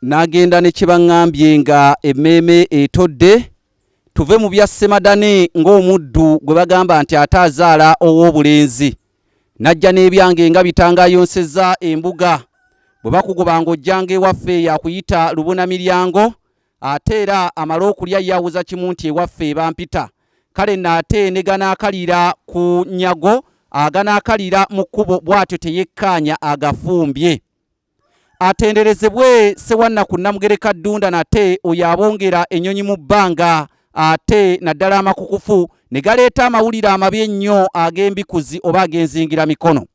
N'agenda ne kye baŋŋambye nga emmeeme etodde tuve mu bya Ssemadane ng'omuddu gwe bagamba nti ate azaala ow'obulenzi. Najja n'ebyange nga bitanga ayonsezza embuga. Bwe bakugoba ng'ojjanga ewaffe yakuyita lubona miryango ate era amale okulya ye awuza kimu nti ewaffe ebampita. Kale nno ate ne ganaakalira ku nnyago aganaakalira mu kkubo bw'atyo teyekkaanya agafumbye. Atenderezebwe Ssewannaku Nnamugereka Ddunda nate oyo abongera ennyonyi mu bbanga ate naddala amakukufu ne galeeta amawulire amabi ennyo ag'embikuzi oba ag'enzingira mikono.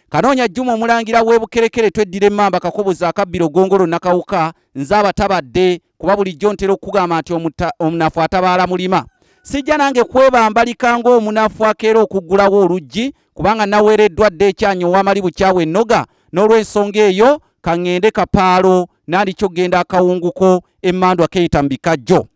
Kanoonya Juma omulangira w'e Bukerekere tweddira emmamba Kakoboza akabbiro Gongolo Nakawuka nze abatabadde kuba bulijjo ntera okukugamba nti omunafu atabaala mulima. Sijja nange kwebambalika ng'omunafu akeera okuggulawo oluggi kubanga naweereddwa dda ekyanyi ow'amali bukyawa ennoga n'olw'ensonga eyo kaŋŋende kapaalo nandikyo okugenda akawunguko emmandwa keyita mu bikajjo.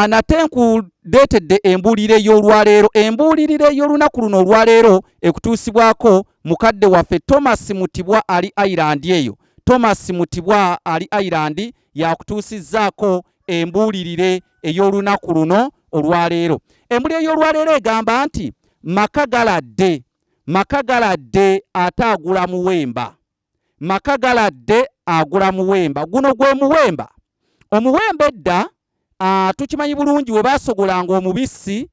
Nate nkuleetedde embuulirira ey'olwaleero. Embuulirira ey'olunaku luno olwaleero ekutuusibwako mukadde waffe Thomas Mutibwa ali Ireland eyo. Thomas Mutibwa ali Ireland yakutuusizzaako embuulirire ey'olunaku luno olwaleero. Embuulirira ey'olwaleero egamba nti maka galadde, maka galadde ate agula muwemba. Maka galadde agula muwemba. Guno gwe muwemba. Omuwemba edda tukimanyi bulungi we baasogolanga omubisi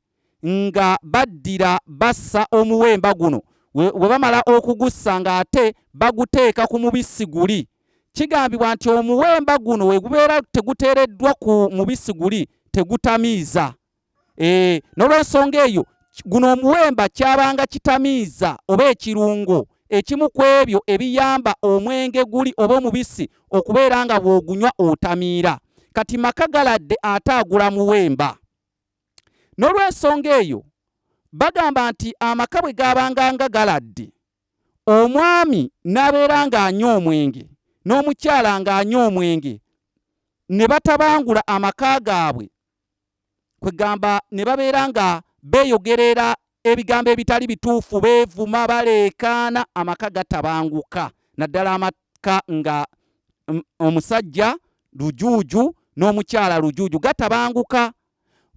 nga baddira bassa omuwemba guno we bamala okugussa ng'ate baguteeka ku mubisi guli. Kigambibwa nti omuwemba guno we gubeera teguteereddwa ku mubisi guli tegutamiiza. N'olw'ensonga eyo guno omuwemba kyabanga kitamiiza oba ekirungo ekimu ku ebyo ebiyamba omwenge guli oba omubisi okubeera nga bw'ogunywa otamiira. Kati maka galadde ate agula muwemba. N'olw'ensonga eyo bagamba nti amaka bwe gaabanga nga galadde, omwami n'abeera ng'anywa omwenge n'omukyala ng'anywa omwenge ne batabangula amaka gaabwe, kwegamba ne babeera nga beeyogerera ebigambo ebitali bituufu, beevuma, baleekaana, amaka gatabanguka, naddala amaka nga omusajja lujuuju n'omukyala lujuuju gatabanguka.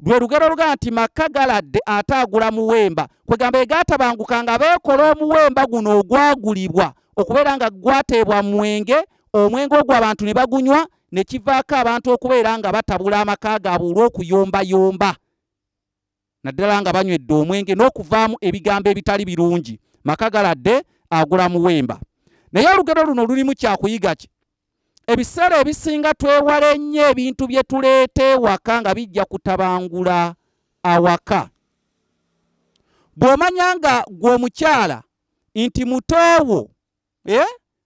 Lwe lugero olugamba nti maka galadde ate agula muwemba, kwegamba egatabanguka nga beekola omuwemba guno ogwagulibwa okubeera nga gwateebwa mwenge, omwenge ogwo abantu ne bagunywa ne kivaako abantu okubeera nga batabula amaka gaabwe olw'okuyombayomba, naddala nga banywedde omwenge n'okuvaamu ebigambo ebitali birungi. Maka galadde agula muwemba. Naye olugero luno lulimu kyakuyiga ki? Ebiseera ebisinga twewale nnyo ebintu bye tuleeta ewaka nga bijja kutabangula awaka. Bw'omanya nga ggwe omukyala nti mutoowo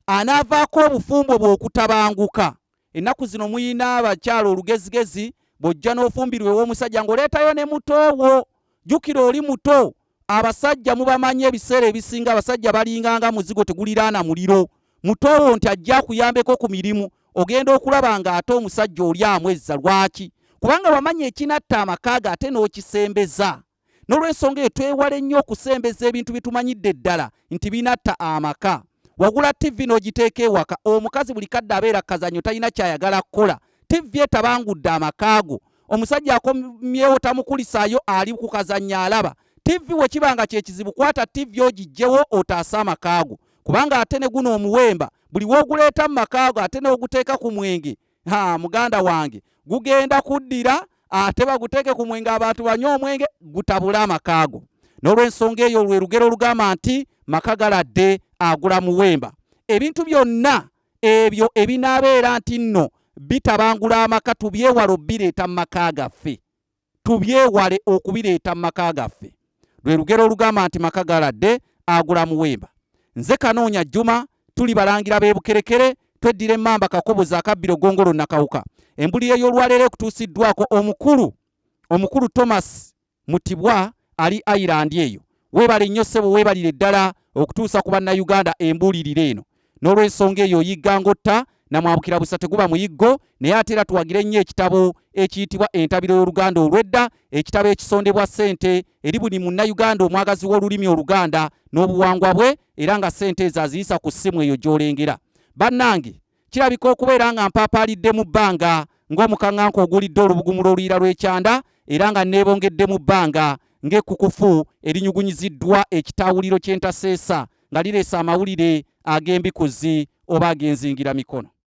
anaavaako obufumbo bw'okutabanguka. Ennaku zino muyina abakyala olugezigezi, bw'ojja n'ofumbirwa ew'omusajja ng'oleetayo ne mutoowo. Jjukira oli muto, abasajja mubamanyi ebiseera ebisinga abasajja balinganga muzigo teguliraana muliro. Mutoowo nti ajja akuyambeko ku mirimu, ogenda okulaba ng'ate omusajja oli amwezza. Lwaki? Kubanga wamanya ekinatta amaka ge ate n'okisembeza. N'olw'ensonga eyo twewale nnyo okusembeza ebintu bye tumanyidde ddala nti binatta amaka. Wagula ttivi n'ogiteeka ewaka, omukazi buli kadde abeera kazannyo talina ky'ayagala kukola. Ttivi etabangudde amaka go. Omusajja akomyewo tamukulisaayo ali ku kazannyo alaba. Ttivi we kiba nga kye kizibu kwata ttivi ogiggyewo otaase amaka go. Kubanga ate ne guno omuwemba buli w'oguleeta mu maka go ate n'oguteeka ku mwenge, ha muganda wange gugenda kuddira ate baguteeke ku mwenge abantu banywe omwenge gutabule amaka go. N'olw'ensonga eyo lwe lugero olugamba nti maka galadde agula muwemba. Ebintu byonna ebyo ebinaabeera nti nno bitabangula amaka tubyewale obireeta mu maka gaffe. Tubyewale okubireeta mu maka gaffe. Lwe lugero olugamba nti maka galadde agula muwemba. Nze Kanoonya Juma, tuli balangira b'e Bukerekere, tweddira emmamba Kakoboza akabbiro Gongolo Nakawuka. Embulire y'olwaleero ekutuusiddwako omukulu Thomas Mutibwa ali Ireland eyo. Weebale nnyo ssebo, weebalire ddala okutuusa ku Bannayuganda embuulirira eno. N'olw'ensonga eyo oyigga ng'otta, namwabukira busa teguba muyiggo, naye ate era tuwagire nnyo ekitabo ekiyitibwa Entabiro y'Oluganda Olw'edda, ekitabo ekisondebwa ssente eri buli Munnayuganda omwagazi w'olulimi Oluganda n'obuwangwa bwe, era nga ssente ezo aziyisa ku ssimu eyo gy'olengera. Bannange, Kirabika okubeera nga mpaapaalidde mu bbanga ng'omukaŋŋanka ogulidde olubugumu lw'oluyiira lw'ekyanda, era nga neebongedde mu bbanga ng'ekkukufu erinyugunyiziddwa ekitaawuliro ky'entaseesa nga lireese amawulire ag'embikuzi oba ag'enzingira mikono.